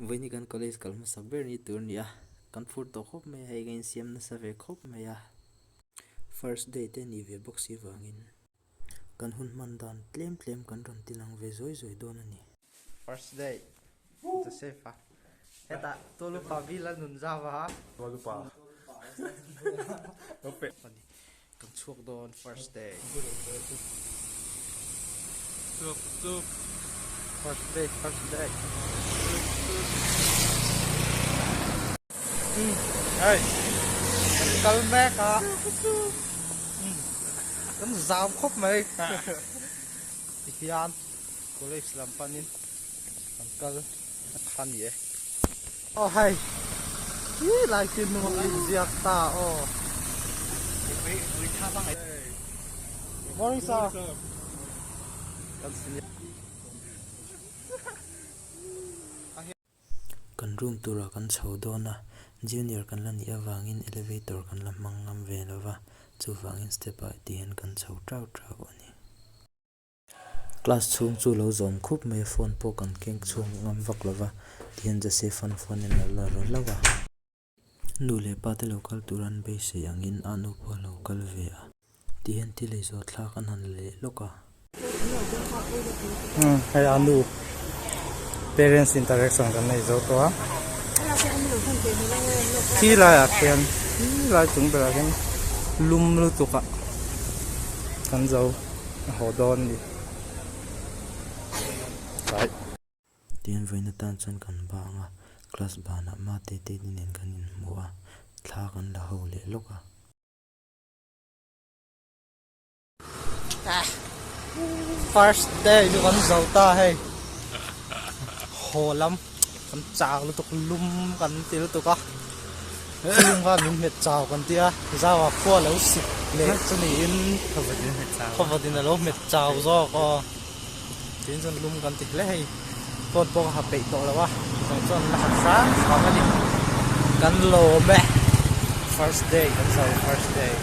Vawiin hi kan college kal hmasak ber ni tur a ni a, kan phur tawh khawp mai a, hei ka insiam nasa ve khawp mai a. First day te nih ve bawk si vangin kan hun hman dan tlem tlem kan rawn ti lang ve zuai zuai dawn a ni. First day Joseph a hetah Tolupa vil a nun zau a. Tolupa Kan chhuak dawn first day. Chuk chuk. First day first day. Hei kan kal mek a. Kan zau khawp mai. Tihian college lam panin kan kal a ni e. Aw hei hi lai khi hnung a inziak ta aw. Morning sir. Kan senior. Kan room turah kan chho dawn a, junior kan la nih avangin elevator kan la hmang ngam ve lo va, chuvangin step ah tihian kan chho tau tau a ni. Class chhung chu lo zawm khup mai a, phone pawh kan keng chhung ngam vak lo va, tihian Joseph-a'n phone in a la ru hlauh a. Nu leh pa te lo kal tur an beisei angin a nu pawh a lo kal ve a, tihian thil ei zawh thlak an han leh lawk a. Hei a nu parents interaction kan nei zo tawh a, khi laiah khian khi lai chung berah khian lum lutuk ah kan zo. A haw dawn a ni. Tlai. Tihian vawiin atan chuan kan bang a, class banah mate te te nen kan inhmu a, thla kan la ho leh lawk a. First day chu kan zo ta hei. Haw lam. Kan chak lutuk lum kan ti lutuk a, chhung kha min hmet chau kan ti a, zau ah khua lo sik leh chu niin khawvat in a lo hmet chau zawk aw, tin chuan lum kan ti hle hei, phone pawh ka ha peih tawh lo a, chuvang chuan la ha hrang hrang a ni, kan lawm e, first day kan sawi first day.